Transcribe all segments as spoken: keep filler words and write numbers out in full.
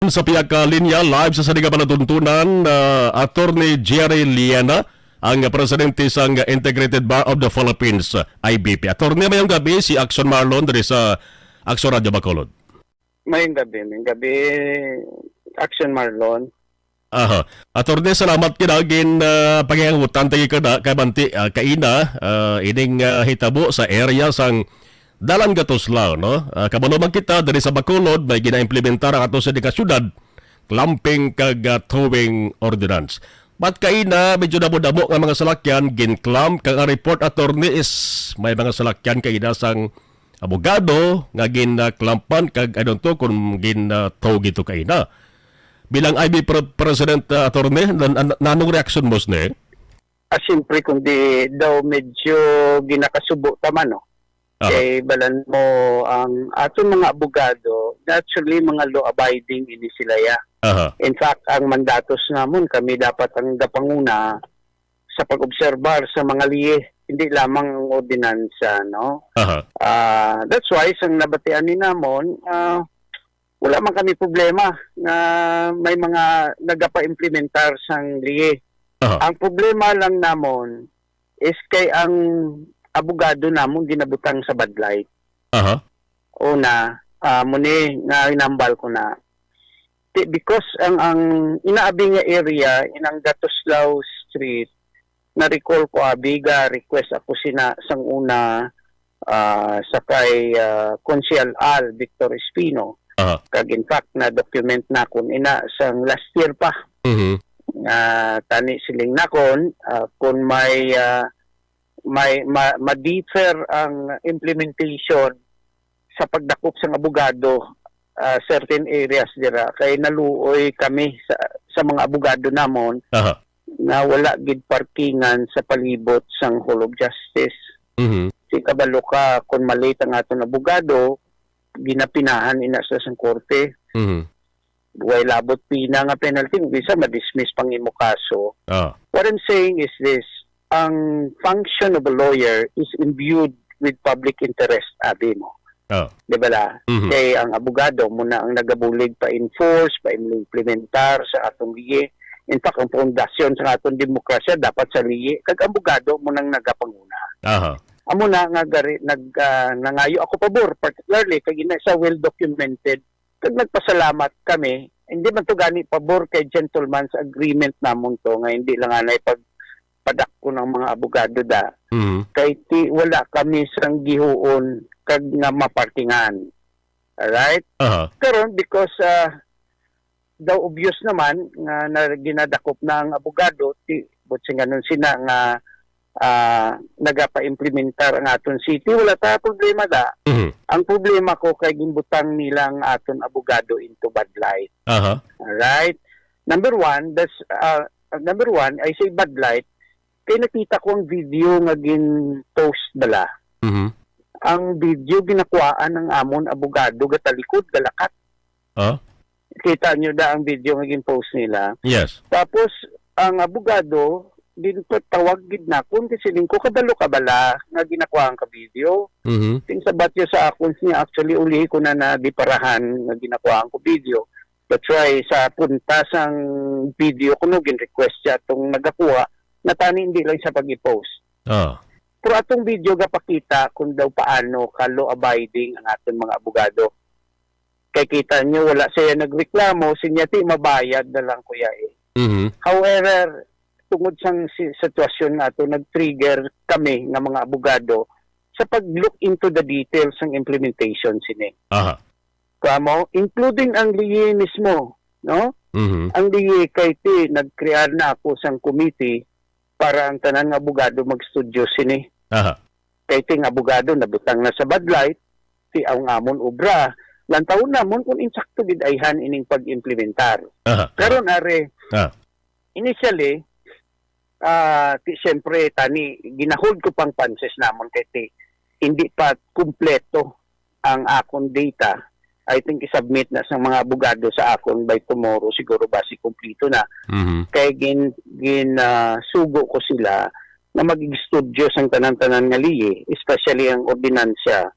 Sa pihak ka linya, live sa sini nga palatuntunan, ah, Attorney Jerry Liena, ang presidente sang Integrated Bar of the Philippines, I B P. Attorney, mayong gabi, si Action Marlon diri sa Action Radio Bacolod. Mayong gabi, mayong gabi, Action Marlon. Aha. Attorney, salamat gid, ah, gin, ah, pangingamutan ta gid ka na, kay banti, ah, kaina, ah, ining, ah, hitabo sa area sang Dalan Gatuslaw, no? Ah, kabalo man kita, diri sa Bacolod, may ginaimplementar ang ato sa dika syudad, clamping kag, ah, towing ordinance. But kaina, medyo damo-damo nga mga salakyan, gin-clamp, kag ang report, attorney, is may mga salakyan kaina sang abogado nga gin-clampan, kag I don't know kung gin-tow gito kaina. Bilang I B P pre-, President, ah, attorney, nan-, an-, nanong reaksyon mo sini? Ah, siyempre, kundi daw medyo ginakasubo ta man, no? Aha. Kay balan mo ang aton mga abogado, naturally, mga law-abiding ini sila, ya. Aha. In fact, ang mandatos namon, kami dapat ang gapanguna sa pag-obserbar sa mga lihi, hindi lamang ang ordinansa, no? Aha. Ah, that's why, sang nabatian ni namon, ah, wala man kami problema nga may mga nagapa-implementar sang lihi. Aha. Ang problema lang namon is kay ang abogado namon ginabutang sa bad light. Aha. Una, ah, muni nga hinambal ko na. Ti-, because ang, ang inaabi nga area, inang Gatuslaw Street, na-recall ko, abi, ga-request ako sina sang una, ah, sa kay, ah, Konsehal Al Victor Espino. Aha. Kag in fact, na-document nakon ina sang last year pa. Mhm. Nga tani siling nakon, ah, kung may, ah, may ma-, ma-defer ang implementation sa pagdakop sang abogado, ah, certain areas dira, kay naluoy kami sa, sa mga abogado namon Aha. na wala gid parkingan sa palibot sang Hall of Justice. Mhm. Si kabalo ka, kung malate ang aton abogado, ginapinahan ina sa sang korte. Mhm. Way labot pina nga penalty, kung bisa ma-dismiss pang imo kaso. Ah. What I'm saying is this, ang function of a lawyer is imbued with public interest, abi mo. Ah. Di ba la? Mhm. Kay ang abogado mo na ang nagabulig pa-enforce, pa-implementar sa atong lihi. In fact, ang pundasyon sa atong demokrasya dapat sa lihi. Kag abogado mo nang nagapanguna. Aha. Amo na nga gari, nag, ah, nangayo ako pabor, particularly kag ina sa well-documented. Kag nagpasalamat kami, hindi man to gani pabor kay gentleman's agreement namon to, nga hindi lang anay pagpadakpon ang mga abogado da. Mhm. Kay ti wala kami sang gihuon kag nga maparkingan. Alright? Aha. Karon, because, ah, daw obvious naman nga na, ginadakop na ang abogado, ti, butsinganon sina nga, ah, nagapa-implementar ang aton city, wala ta problema da. Mhm. Ang problema ko kay ginbutang nila ang aton abogado into bad light. Aha. Alright? Number one, that's, ah, number one, I say bad light, kay nakita ko ang video nga gin-post bala. Mhm. Ang video ginakuhaan ang amon abogado gatalikod, galakat. Ah? Kita nyo da ang video nga gin-post nila. Yes. Tapos, ang abogado, ginpatawag gid nakon, kay siling ko, "Kabalo ka bala nga ginakuhaan ka video?" Mhm. Ting sabat niya sa akon niya, actually, ulihi ko na nagiparahan nga ginakuhaan ko video. That's why, sa punta sang video ko, no, gin-request siya tong nagakuha, na tani hindi lang siya pag-i-post. Ah. Pero atong video gapakita kung daw paano ka law-abiding ang aton mga abogado. Kay kita nyo, wala siya nagreklamo, sinya ti mabayad na lang, kuya, eh. Mhm. However, tungod sang si-, sitwasyon nga ato, nag-trigger kami nga mga abogado sa pag-look into the details ng implementation sini. Aha. Kamo, including ang liye mismo, no? Mhm. Ang liye kay ti, nag-create na ako sang committee para ang tanan nga abogado mag-studio sini. Aha. Kay ting abogado nabutang na sa bad light, ti ang amon obra, lantawon namon kung insakto gid ayhan ining pag-implementar. Aha. Karon, are, Ah. initially, ah, ti, siyempre, tani, ginahold ko pang panses namon kay ti, hindi pa kumpleto ang akon data. I think i-submit na sa mga abogado sa akon by tomorrow, siguro basi kumpleto na. Mhm. Kay gin-, gin, ah, sugo ko sila na mag-studio sang tanan-tanan nga lihi, especially ang ordinansya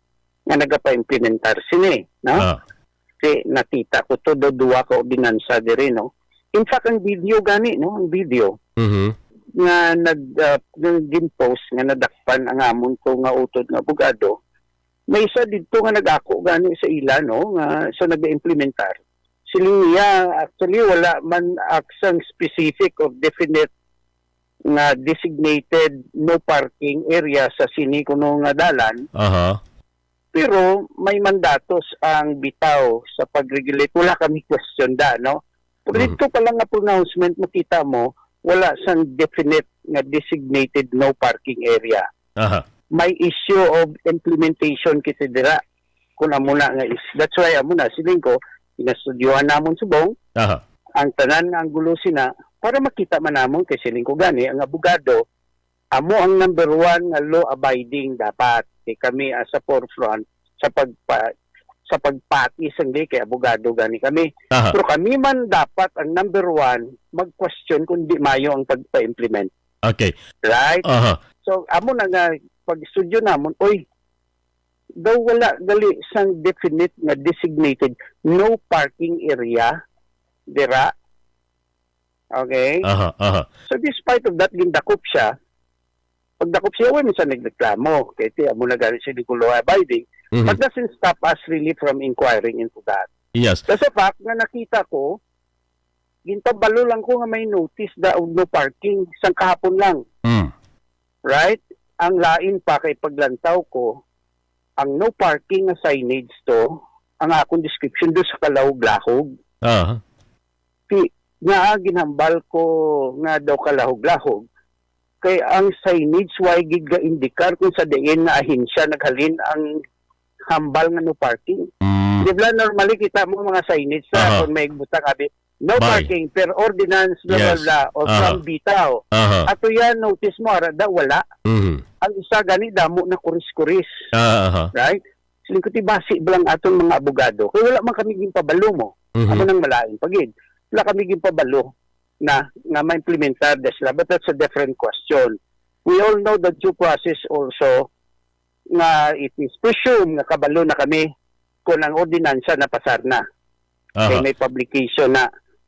nga nagapa-implementar sini, no? Ah. Ti, nakita ko to, do, duwa ka ordinansa diri, no? In fact, ang video gani, no? Ang video Mhm. nga nag, ah, nga gin-post nga nadakpan ang amon to nga utod nga abogado, may isa didto nga nag-ako gani sa ila, no? Nga sa nag-implementar. Siling niya, actually, wala man aksang specific or definite nga designated no parking area sa sini kuno nga dalan. Aha. Pero may mandatos ang bitaw sa pag-regulate. Wala kami question da, no? Pero Mhm. dito pa lang nga pronouncement, makita mo, wala sang definite nga designated no parking area. Aha. May issue of implementation kita dira. Kung amo na nga is, that's why amo na, siling ko, inastudyuhan namon subong Aha. ang tanan nga anggulo sina para makita man namon kay siling ko gani ang abogado amo ang number one nga law abiding dapat. Kay kami as a forefront sa pagpa-, sa pagpati sang ley kay abogado gani kami. Aha. Pero kami man dapat ang number one mag-question kung di mayo ang pagpa-implement. Okay. Right? Aha. So, amo na nga pag-estudyo namon, oy, daw wala gali sang definite nga designated no parking area dira. Okay? Aha, aha. So despite of that, gindakop siya. Pagdakop siya, wala man siya nagreklamo. Kay ti, amo na gani si Nicola abiding. Mhm. But doesn't stop us really from inquiring into that. Yes. Kasi fact nga nakita ko, ginpabalo lang ko nga may notice da og no parking sang kahapon lang. Mm. Right? Ang lain pa kay paglantaw ko, ang no parking nga signage to, ang akong description do sa kalahog-lahog. Ah. Ti, nga ginhambal ko nga daw kalahog-lahog, kay ang signage way gid ga-indikar kung sa diin nga ahensya naghalin ang hambal nga no parking. Mm. Di ba, normally kita mo mga signage sa Aha. kung may butang abi, "No Bay. parking per ordinance, blah, blah, Yes. blah," or Aha. from bitaw. Aha. Ato yan, notice mo, ara da, wala. Mhm. Ang isa gani, damo na kuris-kuris. Ah, aha. Right? Siling ko, ti basi ba lang aton mga abogado? Kay wala man kami ginpabalo mo. Mhm. Amo nang malain pa gid. Wala kami ginpabalo na nga ma-implementar da sila, but that's a different question. We all know that due process also nga it is presumed nga kabalo na kami kung ang ordinansa napasar na. Kay Aha. may publication na.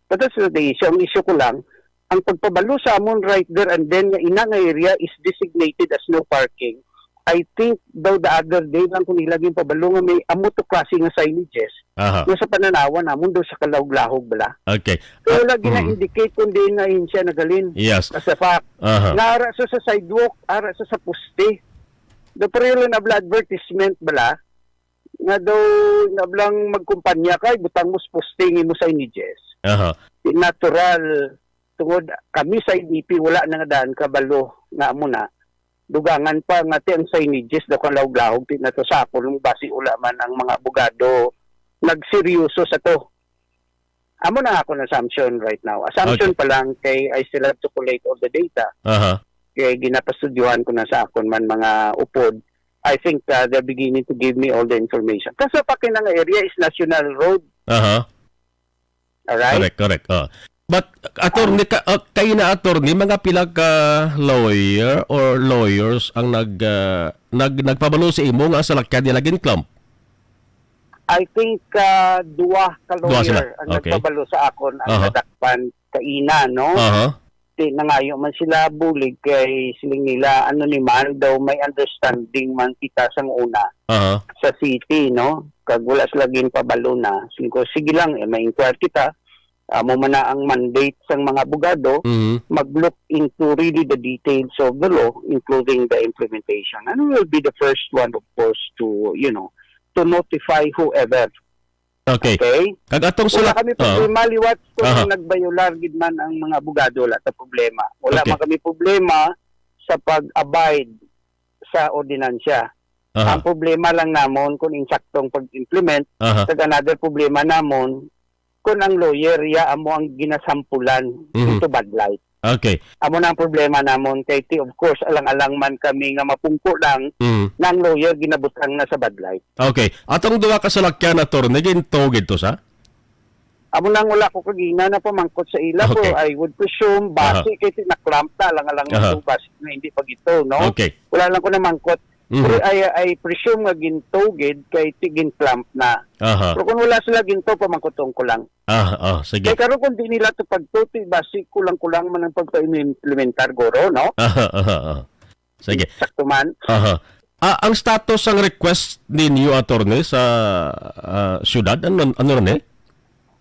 But that's not the issue. Ang issue ko lang, ang pagpabalo sa amon right there and then nga ina nga area is designated as no parking. I think daw the other day lang kung nila ginpabalo nga may amo to klase nga signages Aha. nga sa pananawan namon daw sa kalahog-lahog bala. Okay. Kaya Ah, wala mm. gina-indicate kung diin nga ahensya nagalin. Yes. As a fact. Aha. Nga ara sa, sa sidewalk, ara sa, sa poste. The pero lang nabla advertisement bala, nga daw nablang magkumpanya kay butang mo sa poste ang imo signages. Aha. Natural, tungod kami sa N D P, wala na nga daan kabalo nga amo na. Dugangan pa nga ti ang signages daw kalahog-lahog, ti na to sa akon, basi wala man ang mga abogado nagseryoso sa to. Amo na akon assumption right now. Assumption Okay. pa lang kay I still have to collect all the data. Aha. Kay ginapastudyohan ko na sa akon man mga upod. I think, uh, they're beginning to give me all the information. Kasi pa kinang area is national road. Aha. Alright? Correct, correct. Oh. But attorney ka, uh, kayo na attorney, mga pila ka lawyer or lawyers ang nag, uh, nag nagpabalo sa imo nga ang salakyan nila gin-clamp? I think, uh, duwa ka Duwa sila. lawyer ang Okay. nagpabalo sa akon ang Aha. nadakpan kaina, no? Aha. Ti nangayo man sila bulig kay siling nila, ano ni man daw may understanding man kita sang una Aha. sa city, no? Kag wala sila ginpabalo na. Siling ko, sige lang, eh, ma-inquire kita. Amo man na ang mandate sang mga abogado, Mhm. mag-look into really the details of the law, including the implementation. And we will be the first one, of course, to, you know, to notify whoever. Okay. Okay? Kag atong Wala sulat, kami oh. problema liwat kung Aha. nagbayular gid man ang mga abogado, wala ta problema. Wala Okay. man kami problema sa pag-abide sa ordinansya. Aha. Ang problema lang namon kung insaktong pag-implement, Aha. kag another problema namon kung ang lawyer iya amo ang ginasampulan Mhm. into bad light. Okay. Amo na ang problema namon kay ti, of course, alang-alang man kami nga mapungko lang Mhm. nga ang lawyer ginabutang na sa bad light. Okay. Atong duha ka salakyan, attorney, ginto gid to sa? Amo nang wala ko kagina na pamangkot sa ila, Okay. pero I would presume, basi Aha. kay ti na-clamp na, alang-alang Aha. ito, basi na hindi pa gito, no? Okay. Wala lang ko namangkot. Mhm. Pero I, I presume nga ginto gid kay ti-, gin-clamp na. Aha. Pero kung wala sila ginto, pamangkuton ko lang. Ah, ah, sige. Kay karon kung di nila to pagtuti, basi kulang-kulang man ang pagpa-implementar, guro, no? Aha, aha, aha. Sige. Sakto man. Aha. Ah, ang status sang request ninyo, attorney, sa, ah, syudad? Ano, ano rin eh?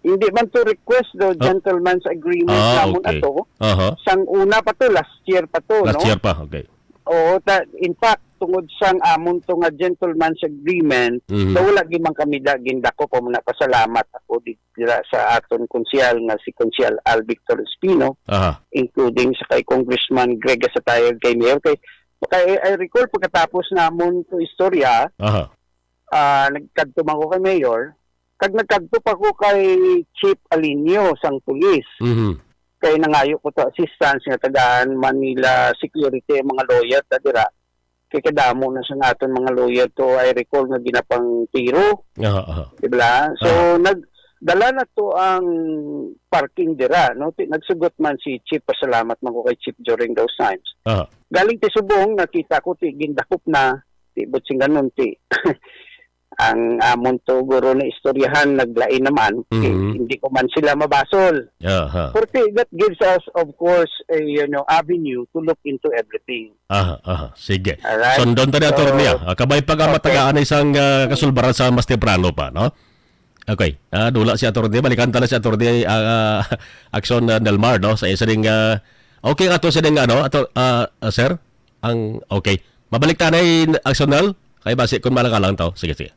Hindi man to request, do, Ah. gentleman's agreement Ah, namon okay. ato. Aha. Sang una pa to, last year pa to, Last no? year pa, okay. Oo, ta-, in fact, tungod sang amon to nga gentleman's agreement, Mhm. so wala gyud man kami da-, gindakop, amo na pasalamat ako di-, dira sa aton konsehal nga si Konsehal Al Victor Espino, Aha. including sa kay Congressman Greg Gasatayag, kay Mayor, kay, kay I recall pagkatapos namon to istorya, Aha. ah, nagkadto man ko kay Mayor, kag nagkadto pa ko kay Chief Alinio sang pulis. Mhm. Kay nangayo ko to assistance nga tagaan man nila security ang mga lawyer ta dira. Kay kadamo na sa aton mga lawyer to, I recall nga ginapang tiro. Aha, aha. Di ba? So, Aha. nagdala na to ang parking dira, no? Ti-, nagsugot man si Chief, pasalamat man ko kay Chief during those times. Aha. Galing ti subong, nakita ko, ti, gindakop na, ti, but sing ganun, ti, ang amon to, guro, na istoryahan, naglain naman, ti, Mhm. hindi ko man sila mabasol. Aha. Pero ti, that gives us, of course, a, you know, avenue to look into everything. Aha, aha. Sige. Alright? Sundon ta ni So, attorney, ah. Ah, kabay pa nga okay. matagaan na isang, ah, kasulbaran sa mas temprano pa, no? Okay. Ah, dula si attorney. Balikan ta na si attorney, ah, Action, ah, Delmar, no? Sa isa ring, ah, okay, ato siya ding, ano, ato, ah, ah, sir? Ang, okay. Mabalik ta na, Action Del? Kay basi kung malakalang to. Sige, sige.